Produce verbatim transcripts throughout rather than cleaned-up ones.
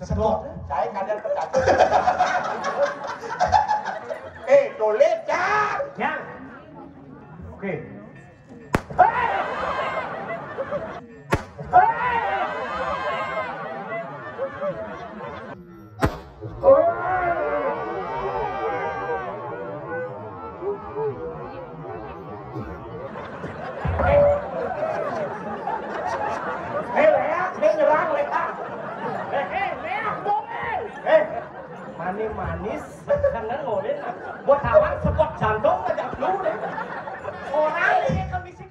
Sedot. Saya kalian pecah. Eh, tulis, Cak. Ya. Oke. Eh, leak, dia nyerang, leak. Eh, eh, leak, dong, eh. Eh, manis-manis, karena ngolein, ah. Buat tawar, sepot jantung aja dulu deh. Orang ini kemisi.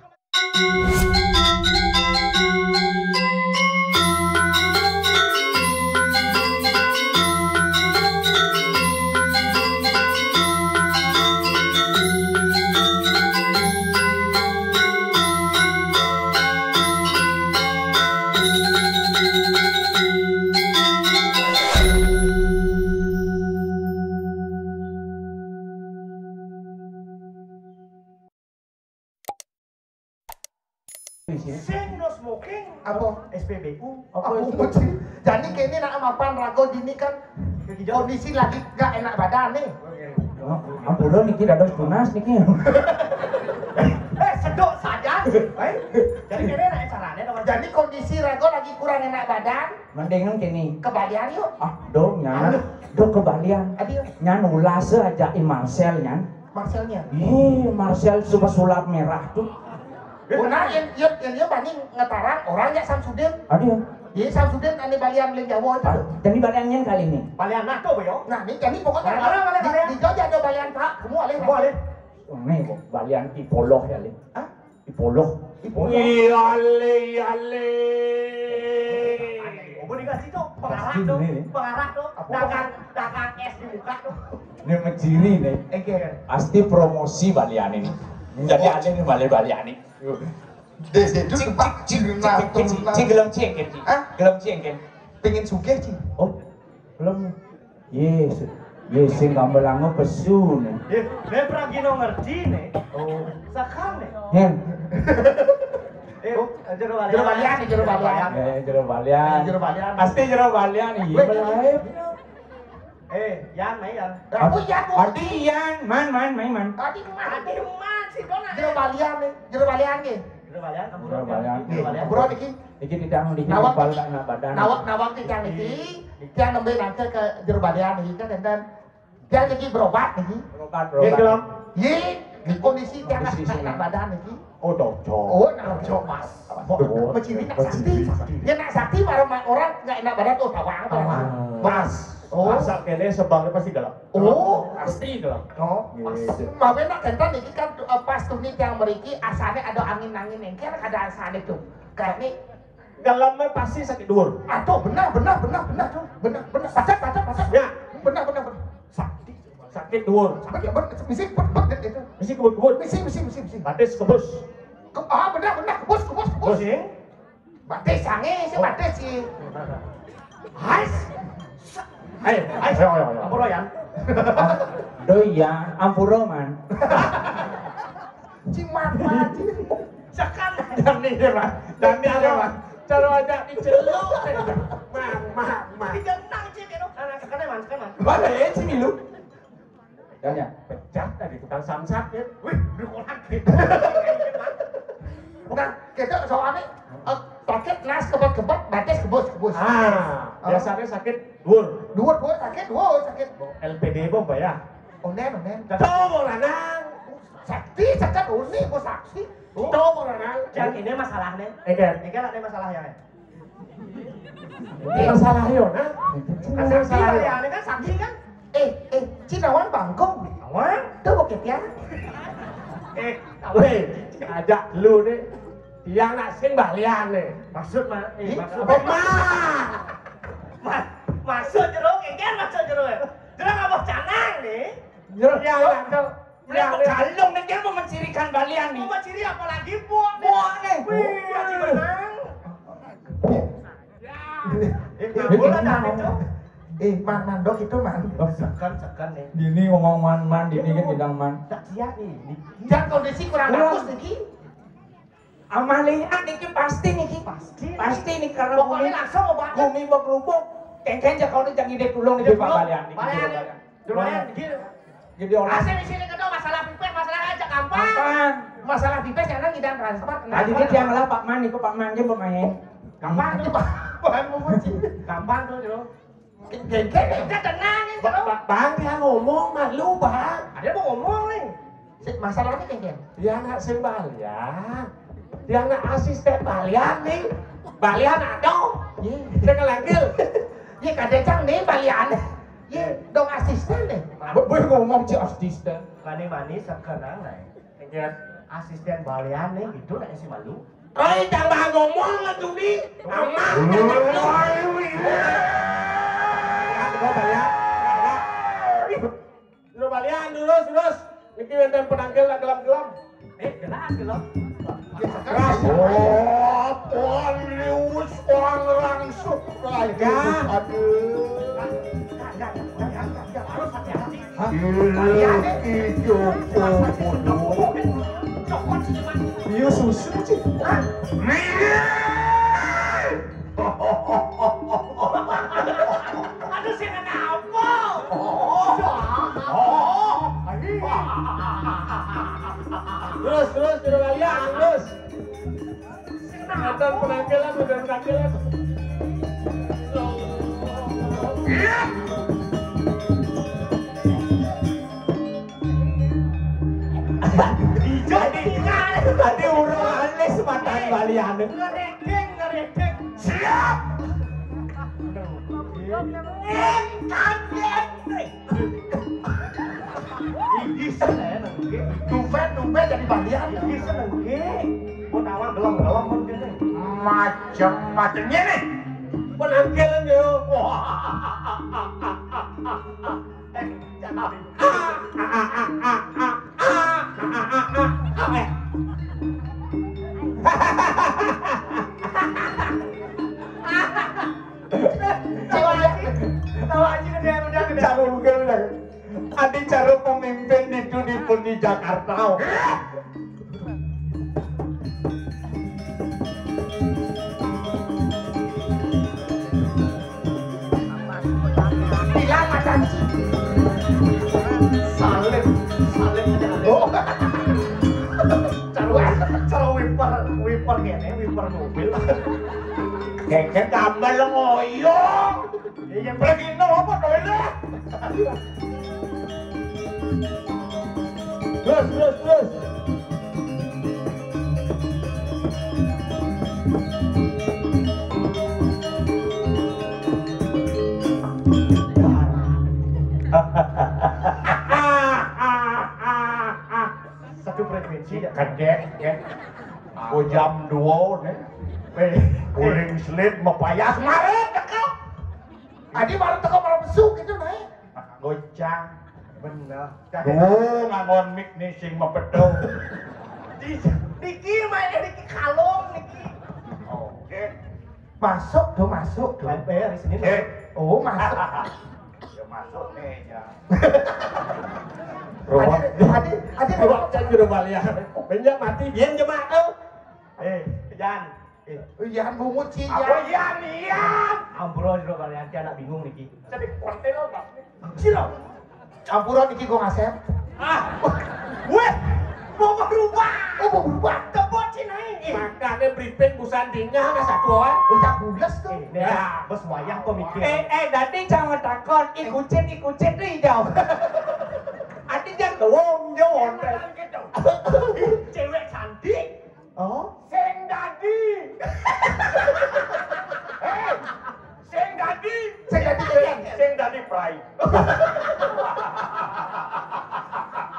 Sing no smoking. Apa? S P B U. Apa? Aku itu? Mesti. Jadi kene nak mapan rago dini kan kondisi lagi gak enak badan nih. Ampun niki dados tunas niki. Eh, sedok saja. Eh, jadi kene nak carane, Mas? Jadi kondisi rago lagi kurang enak badan. Mendingan kene. Kebalian yuk. Ah, dong, nyan. Aduh. Dong kebalian. Aduh. Nyan ulas aja i Marcel nyan. Marcelnya? Ih, Marcel suka sulap merah tuh. Oh, nah, yang, yang, yang dia banding ngetarang orang ya Samsudin. Aduh. Iya, Samsudin ane balian leng Jawa itu. Ah, jadi baliannya kali ini. Balian nah tuh, Boyo. Nah, ini jadi pokoknya. Balian, balian, di, balian. Di Jogja ada balian, Pak. Semua, leh. Semua, leh. Ini, Bo, balian i Poloh ya, leh. Hah? I Poloh. I Poloh. Iya, leh, iya, leh. Apa dikasih tuh? Pengarah tuh. Pasti, leh. Pengarah tuh. Apa? Dagang, dagang es di muka tuh. Ini menciri nih. Oke. Pasti promosi balian ini. Jadi, oh, aja nih balik balian ini. Dek, dek, duduk, Cing, Pak. Cing, Cing, Cing, Cing, Cing, Cing, gelem cengken, Cing. Hah? Gelem cengken. Pengen sugih, Cing. Oh, gelem. Yes. Yes, sing gambelango pesu nih. Yes, dia pragino ngerti nih. Oh. Sakam nih. Hen. Eh, oh, jero balian. Jero balian nih, jero balian. Eh, jero balian. Eh, jero balian. Pasti jero balian, iya. Weh, lah, eh. Eh, Yan, mai Yan. Aku Yan, aku. Arti Yan, man, man, mai man. Tadi man, tadi man, si Dona. Jero balian nih, jero balian nih. Jero balian, jero balian. Jero balian. Bro, niki. Niki tidak mau dikit nawang kepala niki, anak badan. Nawang, nawang titiang niki. Titiang nembe nangke ke jero balian niki kan, dan dia lagi berobat niki. Berobat, berobat. Iya, gelem. Iya, di kondisi dia kondisi nak, nak badan niki. Oh, cocok. Oh, nah, cocok, Mas. Betul. Menciri nak sakti. Menciri sakti. Ya, nak sakti, orang, orang nggak enak badan, oh, tawang, tawang. Tawang. Mas. Oh. Asal kene sebangnya pasti gelem. Oh. Pasti gelem. Oh, Mas. Gitu. Mawe nak kentan niki kan, eh, pas tuni tiang mriki asane ada angin-angin engker, ada asane tuh. Kayak ini. Gelem pasti sakit dhuwur. Aduh, benar, benar, benar, benar. Benar, benar. Pacet, pacet, pacet. Ya. Benar, benar, benar. Sakti. Sakit dhuwur. Bener, bener, misi, bener, bener, itu. Misi kebut-kebut. Misi, misi, misi, misi. Batis kebus. Ke-, ah, bener, bener, kebus, kebus, kebus. Kebus, ya? Batis sange, si batis, si. Hais. Ayo, ayo, ayo, ayo. Ampura, ya. Aduh, ya, ampura, man. Cimat, man. Sekan. Dami deh, man. Dami deh, man. Cara aja diceluk, man, man, man. Digendang, Cik, ya, no. Nah, nah, sekan, man, sekan, man. Mana ya, sini lu? Tanya. Pecah tadi tukang samsat ya. Wih, lu orang gitu. Nah, kita soalnya, eh, paket nas kebet-kebet, batis kebus-kebus. Ah, oh. Biasanya sakit dhuwur. Dhuwur, dhuwur, sakit, dhuwur, sakit. L P D bo, Mbak, ya? Onen, onen. Coba lanang. Sakti, sakit, uni, bo sakti. Coba lanang. Yang ini masalahnya. Enggak. Enggak ada masalah ya. Eh, masalah yo, nah. Masalah yo. Ada kan saksi kan? Eh, eh, Cinawan bangkong. Awang? Tuh bukit ya. Eh, weh, ajak lu nih. Yang nak sing balian nih. Maksud mah, eh, maksud mah. Ma-, maksud jero, kan maksud jero. Jero ngapa canang nih? Jero, ya, ya. Melihat kalung nih, dia mau mencirikan balian nih. Mau menciri apalagi buah nih. Buah nih. Wih, Haji Benang. Eh, ngabul ada itu. Eh, man, man, dok itu, man. Sekan, sekan nih. Dini ngomong man, man, dini kan bilang man. Tak iya nih, niki. Dan kondisi kurang bagus niki. Amalia niki pasti niki. Pasti. Pasti nih karena pokoknya bumi, langsung obatnya. Bumi berkerubuk. Kéngkén cék kalau jang idé tulung di Pak Balian. Balian. Duluan, gil. Jadi orang. Asli di sini kedua masalah pipes, masalah aja gampang. Gampang. Masalah pipes jangan ngidang transfer. Tadi dia jangan lah Pak Man, itu Pak Man dia pemain. Gampang tuh, Pak. Bukan memuji. Gampang tuh, Bro. Kéngkén, kéngkén tenang ini, Bro. Bang, dia ngomong malu, Bang. Ada mau ngomong nih. Sik, masalahnya kéngkén. Dia anak sing balian. Dia anak asisten balian nih. Balian ada. Iya. Dia ngelangkil. Iya, kadang cang nih balian. Iya, dong asisten nih. Boy ngomong si asisten. Mani-mani sekarang nih. Kéngkén. Asisten balian nih gitu nih si malu. Oi, tambah ngomong lah tuh nih. Aman. Coba balian. Lu balian terus terus. Niki wénten penangkil lah gelem-gelem. Eh, jelas gelem. Keras. Oh, lius orang langsung. Aduh. Harus hati-hati. Hah? Iya, iya, iya, iya, iya. Iya, susu sih. Hah? Aduh, sing kenapa? Terus, terus, terus, terus. Ada penampilan, udah penampilan. Iya. Tadi, tadi urung alis matan balian. Ngeredek, ngeredek. Siap. Yang kaget. Iki seneng iki. Tumben, tumben jadi balian. Iki seneng iki. Mun awak gelem-gelem mun kene. Macem-macemnya nih. Penampilan yo. Wah. Eh, jangan. Tawa aja. Tawa aja gede, udah gede. Cak Ungkil, udah. Adi cara pemimpin itu di pun di Jakarta. Bilang macam si Salim, Salim aja. Oh. Cara, cara wiper, wiper ngene, wiper mobil. Kayak tambah ngoyong. Iya, pergi no apa toilet? Terus, terus, terus. Satu frekuensi ya. Kedek, ya. Gua jam dua nih. Eh. Uling slip mepayas maret teko. Adi baru teko malam besuk gitu nih. Gocang. Bener. Duh, ngangon mik nih sing mepedong. Di, niki mainnya niki kalung niki. Oke. Masuk tuh, masuk tuh. Bayar di sini. Eh. Oh, masuk. Ya masuk nih ya. Rumah. Adi, adi, adi. Rumah saya sudah balik. Benjak mati, dia jemaah tuh. Eh, Jan. Eh, Yan bungut sih, Yan. Apa Yan, Yan? Ampura, Jero Balian, anak bingung niki. Jadi konten apa? Sira. Ampura niki kok ngasep. Ah. Weh, mau berubah. Oh, mau berubah. Tebot sih naik. Makanya briefing busan dingah, ada satu orang. Ucap bules tuh. Eh, nih, ya. Bos wayah kok mikir. Eh, eh, dadi jangan takon, ikutin, ikutin tuh hijau. Adi jangan wong, jawab. Jangan gitu. Cewek cantik. Oh? Sing dadi. Hei, sing dadi. Sing dadi, sing dadi prai.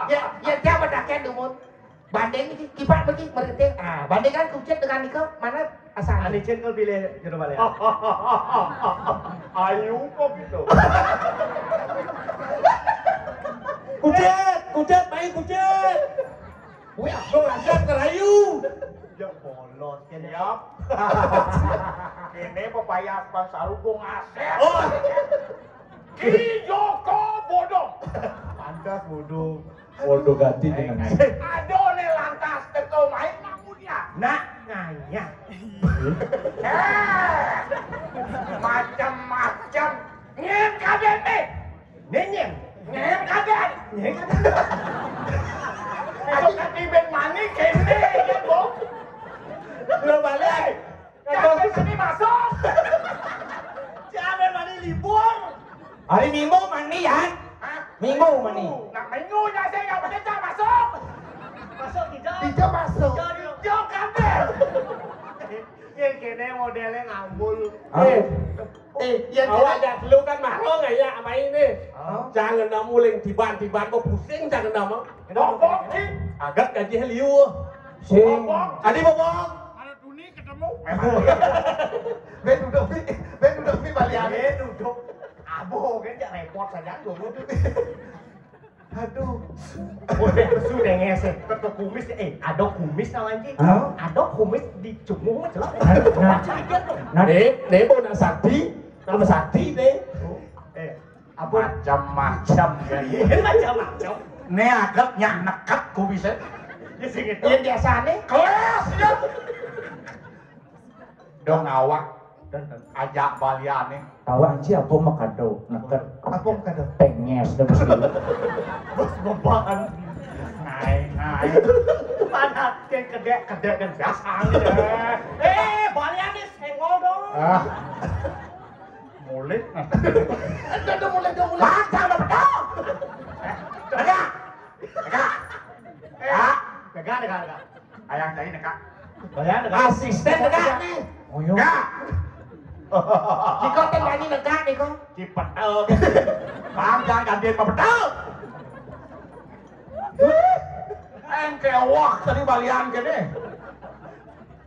Ya, ya, dia bedakan dumun. Banding iki, kipak bagi meriting. Ah, bandingkan kucit dengan niko, mana asal? Ani cen kau pilih Jero Balian. Ayu kok gitu. Kucit, kucit, main kucit. Wih, aku ngajak ngerayu. Ya bolot kene. Siap. Kene pepaya Pak Saru gua ngasep. Oh. Ki Joko bodoh. Pantas bodoh. Bodoh ganti dengan. Aduh nih lantas teko main kamu dia. Nak nganya. Eh, macam-macam. Modele ngambul. Hah? Eh, eh, ya awak tidak. Dah dulu kan maklum ya, apa ini? Hah? Jangan namu ling tiban-tiban kau pusing, jangan namu. Bobok, Ki. Agak gaji liu. Sing. Bobok. Adi bobok. Kalau Duni ketemu. Memang. Ben duduk, Bi. Ben duduk, Bi, balian. Ben duduk. Abu kan jak repot saja dulu. Aduh. Udah, sudah ngesek. Ke kumis, eh, ada kumis, kawan, Ji. Hah? Ada kumis di cunggung, celak. Nah. Baca dia tuh. Nah, deh, deh, mau nak sakti, nama sakti, deh. Eh, apa? Macam-macam, kan? Iya, macam-macam. Nih, agak nyak neket kumisnya. Ya, sing itu. Yang biasa nih. Kelas, ya. Dong awak. Ajak baliane. Awak anci apa makado, neket. Apa makado? Penges dah mesti. Bos beban. Ngai, ngai. Mana ke kedek, kedek kan biasa aja. Eh, baliane senggol dong. Ah. Mulik. Ada, ada mulik, ada mulik. Mantap, betul. Tegak. Tegak. Eh, ah. Tegak, tegak, tegak. Ayang cai negak. Bayang negak. Asisten negak nih. Oh, iya. Negak. Niko teh nyanyi negak, niko. Cipetel. Bang, jangan gantiin mah betul. Engke wah tadi balian kene.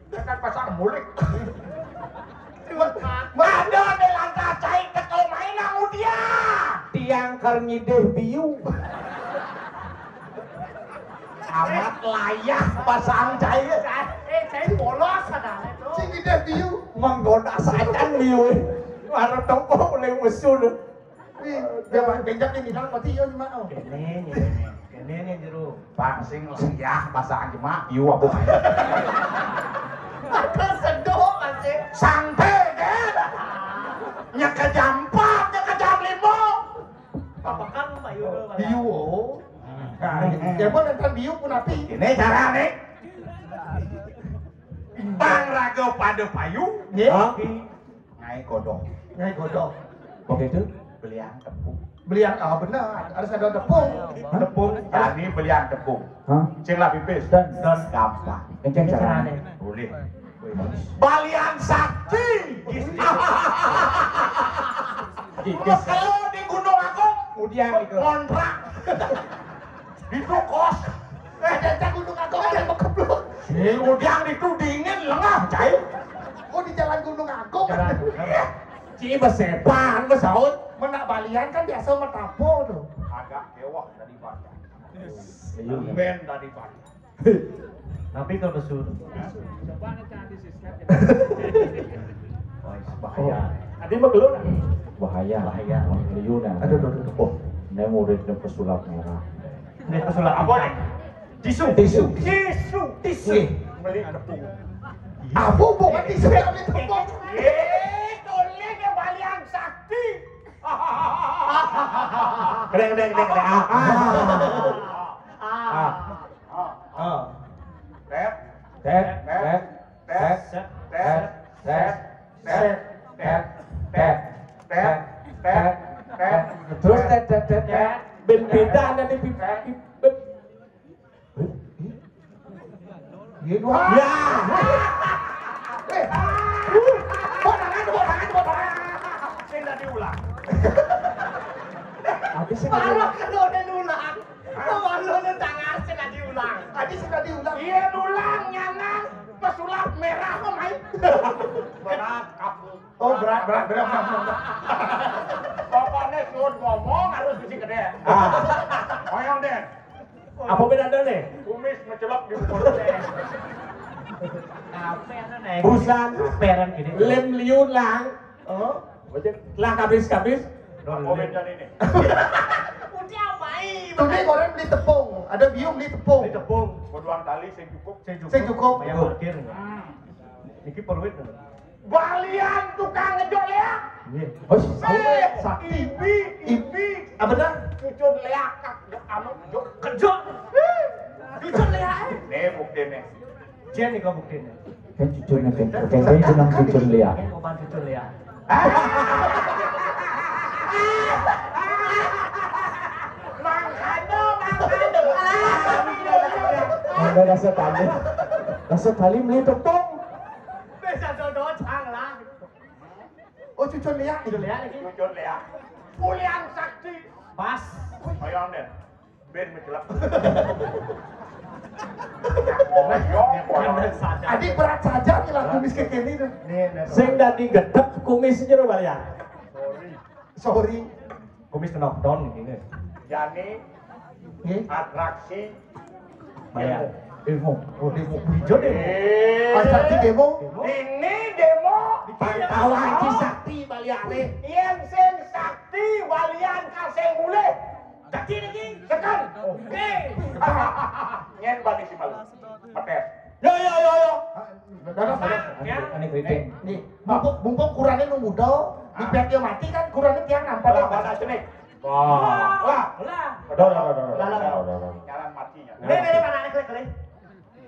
Tekan pasang mulik. Mado deh lantas cai tekel main nang udia. Tiang keur ngidih biu. Amat layah pasang cai. Eh, cai polos ada itu. Sing ngidih biu. Menggoda sajan biu. Baru tempo oleh musuh. Ih, dia pakai benjak nih, bilang mati ya, Mak. Oh. Kene nih, kene nih, jero. Pak, sing layah pasang cai, Mak. Biu apa? Ada sedok masih. Santai deh. Nyeke jam empat, nyeke jam lima. Papakan, Pak Yudo, Pak. Biu. Nah, ya boleh kan biu pun api. Ini cara nih. Bang raga pada payu. Nggih. Hah? Ngai godok. Ngai godok. Begitu? Belian tepung. Belian, oh, benar. Harus ada tepung. Hah? Tepung. Tadi belian tepung. Hah? Cing lah pipis. Dan, dan gampang. Kenceng caranya. Boleh. Balian sakti. Kalau di Gunung Agung, kemudian itu kontrak. Itu kos. Eh, desa Gunung Agung ada bekeblok. Si Ujang itu dingin lengah, cai. Oh, di Jalan Gunung Agung. Jalan Gunung Agung. Ci besepan, besaut. Menak balian kan biasa metapo tuh. Agak kewah tadi baca. Iya. Tumben tadi baca. Tapi kalau besul. Coba nanti di subscribe ya. Wah, bahaya. Tadi mah keluar. Bahaya. Bahaya. Liu nah. Aduh, aduh, aduh. Oh, ini muridnya pesulap merah. Ini pesulap apa nih? Tisu. Tisu. Tisu. Tisu. Iya. Beli tepung. Apa hubungan tisu sama tepung? Eh, tulis ya balian sakti. Keren, keren, keren, keren. Ah, ah. Ah. Ah. Tet. Tet, tet, tet, tet, tet, tet, tet, tet, tet, tet, tet. Terus tet, tet, tet, tet. Ben beda nanti pip-, pip-, pip-. Iya, dua. Ya. Eh. Tepuk tangan, tepuk tangan, tepuk tangan. Sing tadi ulang. Habis sih tadi. Parah, kalau udah ulang. Kalau udah tangan sing tadi ulang. Tadi sing tadi ulang. Iya, ulang, nyanang. Pesulap merah kok main. Berat, kamu. Oh, berat, berat, berat, berat, berat. Pokoknya suruh ngomong harus bisi gede. Ah. Oyong deh. Apa bedanya nih? Kumis mencelok di mulutnya. Apa yang aneh? Busan. Apa yang gini? Lem liun lang. Oh. Lah kabis-kabis. Apa bedanya ini? Udah apa ini? Tuh dia goreng beli tepung. Ada biu beli tepung. Beli tepung. Bodohan tali sing cukup. Sing cukup. Sing cukup. Bayar parkir. Hmm. Iki peluit. Balian tukang ngejo leak. Iya. Oh, eh, sakti. Ibi, ibi. Apa dah? Cucun leak, kak. Anu, jo, kejo. Cucun leak, eh. Nih, buktinya. Jen nih kok buktinya. Kan cucunnya kan. Kan jeneng cucun leak. Kan obat cucun leak. Makanya, makanya. Ada rasa tali. Rasa tali beli tepung. Bisa jodoh, Cang. Ya, gitu ya lagi. Jujur ya. Mulian sakti. Pas. Ayo deh. Ben mencelak. Adi berat saja nih lagu Miss Kekeni tuh. Sing dadi gedep kumis jero balian. Sorry. Kumis kenok don ini. Jani. Atraksi. Balian. Demo. Oh, demo. Hijau demo. Eh. Pas tadi demo. Ini demo. Tawa Aji Sakti baliane. Yen sing sakti balian kasing mulih. Dadi niki. Tekan. Oke. Nyen bani si malu. Metes. Yo, yo, yo, yo. Dadah, dadah. Ya. Ane kriting. Nih, mumpung, mumpung kurangnya nu muda, di pet dia mati kan kurangnya tiang nampak. Lah, mana sini? Wah. Lah. Lah. Dadah, dadah, dadah. Dadah, dadah. Jalan matinya. Nih, nih, mana nih klik, klik?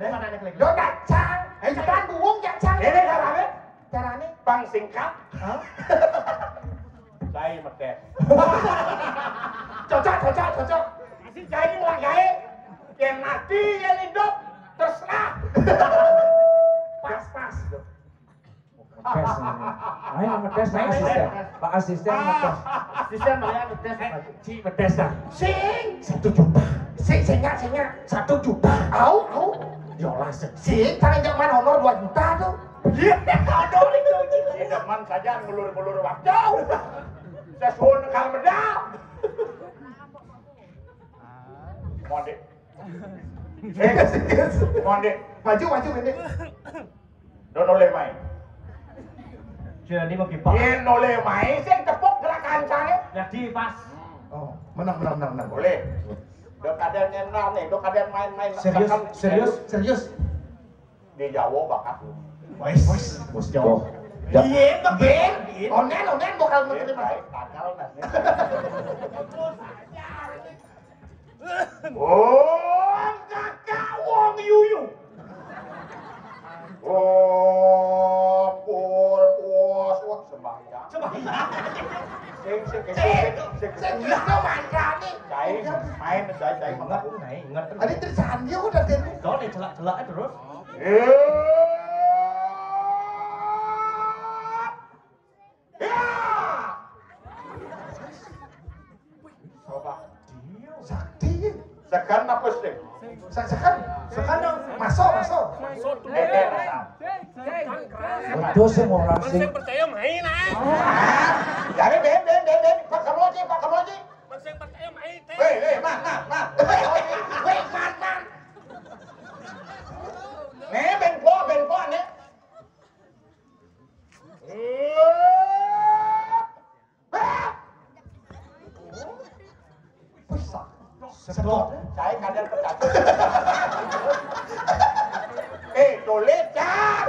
Nih, mana nih klik? Yo, cang. Eh, cepetan buung, cang. Ini caranya? Caranya? Pang singkat. Hah? Cai metes. Cocok, cocok, cocok. Masih cai lah gae. Yang mati, yang hidup, terserah. Pas, pas. Metes ini. Ayo metes Pak asisten. Pak asisten metes. Asisten Pak ya metes. Eh, si metes dah. Sing. Satu juta. Sing, sing, sing. Satu juta. Au, au. Yolah, sing. Sing, tangan jangan honor dua juta tuh. Iya, honor itu. Ini teman saja ngulur-ngulur waktu. Sesuai dengan medal. Monde. Eh, monde. Maju, maju, Mende. Dono lemai. Jadi mau kipas. Yen no lemai, sing tepuk gerak kancane. Jadi pas. Oh, menang, menang, menang, menang. Boleh. Dok ada nyenang nih, dok ada main-main. Serius, serius, serius. Di Jawa bakat. Wes, wes, bos Jawa. Iya, ben. Onen, onen bakal ngerti, Mas. Tagal, Mas. Oh, kakak wong yuyu. Oh, pur, pus, wah, sembahyang. Sembahyang. Sing, sing, sing, sing, sing, sing. Sing, sing, sing, mantra nih. Cai, main, cai, cai, ingat, mengaku. Nah, ingat. Ada tersandi aku udah demo. Kau nih celak-celak terus. Eh. Ya. Coba. Sakti. Sekan apa sih? Sa-, sekan. Sekan dong. Masuk, masuk. Eh, eh, eh. Itu semua orang sih. Sing percaya main ah. Jadi ben ben ben ben Pak Kamoji, Pak Kamoji. Sing percaya main teh. Hei, hei, man, man, man. Hei, hei, hei, man, man. Nih, ben po, ben po nih. Bisa. Sedot. Saya kadang pecah. Eh, tulis, Cang.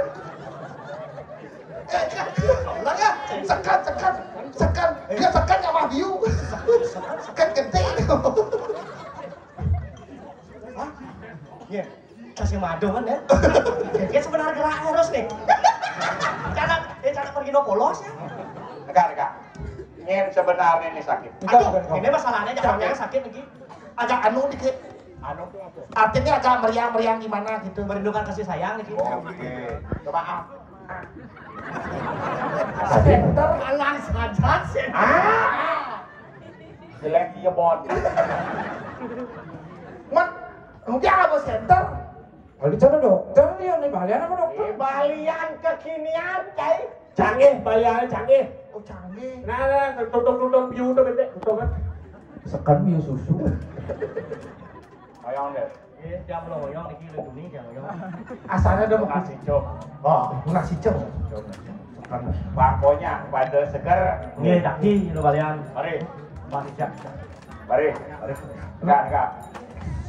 Lah ya, sekat, sekat, sekat. Dia sekat sama view. Sekat gede. Hah? Iya. Kasih madu kan ya? Jadi sebenarnya gerak terus nih. Cara, eh, cara pergi no polos ya? Enggak, enggak. Ini sebenarnya ini sakit. Aduh, ini masalahnya jangan yang sakit lagi. Agak anu dikit. Anu tuh apa? Artinya agak meriang-meriang gimana gitu. Merindukan kasih sayang gitu. Oke. Coba ah. Center alang saja sih. Ah. Jelek iya bon. Mat, mungkin apa center? Kalau di sana dok, jangan dia nih balian apa dok? Eh, balian kekinian, cai. Canggih, balian canggih. Oh, canggih. Nah, nah, tutung tutung biu tuh bete, tutung kan. Sekan biu susu. Ayo deh. Eh, jam loyong iki lho Juni, jam loyong. Asalnya udah mau kasih cok. Oh, nasi cok. Pokoknya pada seger. Nggih, daki lho kalian. Mari. Mari, Cak. Mari. Mari. Enggak, enggak.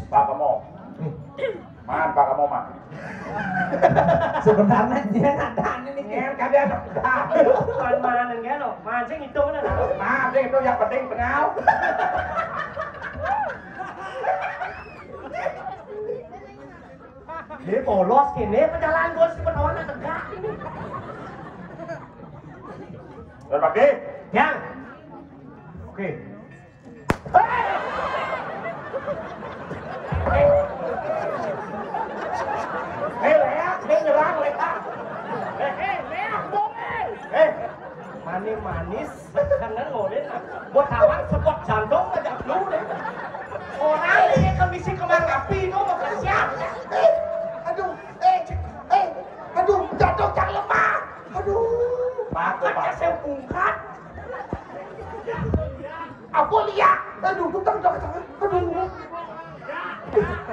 Pak kamu. Man, Pak kamu mah. Sebenarnya dia ada nih. Yang kada ada. Man-manan kene. Mancing itu mana? Nah, itu yang penting benar. Ini polos kene pejalan bos di penawan tegak ini. Tuan Bakti. Yang. Oke. Eh, leak, dia nyerang, leak. Eh, eh, leak, dong, eh. Eh, mani Manis, jangan ngoleh. Buat tawang sepot jantung aja dulu deh. Orang ini kemisi kemang api itu mau kesian. Eh, aduh, eh, eh, aduh, jatuh cang lemah. Aduh, Bagus, Pak. Saya bungkat. Apa lihat? Aduh, tutang dah, aduh,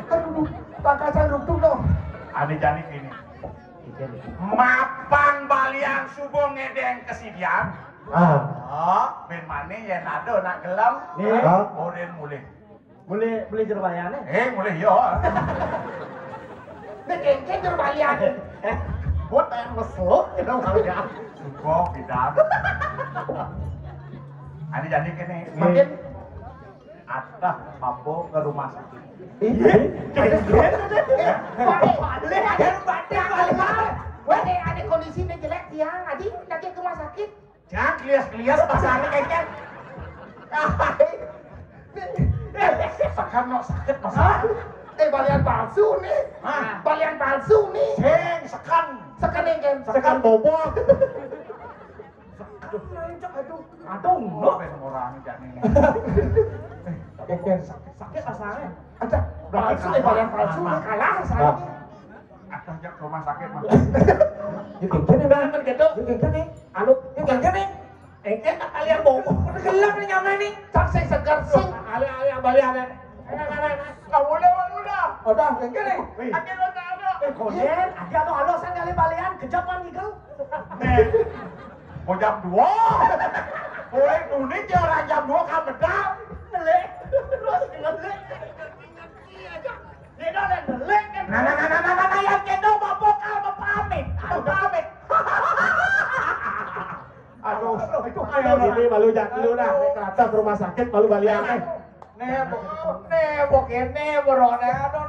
aduh, tangkacang rukduk dong. Ane jani kene. Mapang balian suba ngedeng kesidian. Ah, Oh, ben mane yen ada nak gelem. Nih. Ah, oren mulih. Boleh boleh jero baliane? Eh, mulih yo. Nek kengken jero balian. Buat yang mesuk gitu kali ya. Suba bidang. Ane jani kene. Makin Adah mabuk ke rumah sakit. Iya. Ade kondisi ini jelek tiang, adi lagi ke rumah sakit. Jangan kelias-kelias pasane kengken. Sekan no sakit masa. Eh, balian palsu nih. Hah? Balian palsu nih. Sing sekan. Sekan yang kan. Sekan bobot. Aduh, aduh. Aduh, lo ben orang jani. Kengken. Sakit pasane. Ada palsu, eh, balian palsu nih kalah saya. Adah jak rumah sakit mah. Ya kengken ya, Bang. Kan gitu. Ya kengken nih. Anu, ini kan nih. Engke tak kalian bongkok. Udah gelap nih nyamai nih. Tak sing segar sing. Ale ale baliane. Kamu udah, kamu udah. Udah, kengken nih. Wih. Akhirnya tak ada. Eh, koden, ada anu halosan kali balian, kejam kan gitu. Nih. Mau jam dua. Kowe kuning ya orang jam dua kan bedal. Ngelek. Terus ngelek. Dia udah ngelek kan. Nah, nah, nah, nah, nah, nah, yang kendo mau pokal, mau pamit. Mau pamit. Aduh, itu ayo. Ini malu jak lu dah. Ke atas rumah sakit malu balian eh. Nih, bu-, nih, bokene, borone, aduh,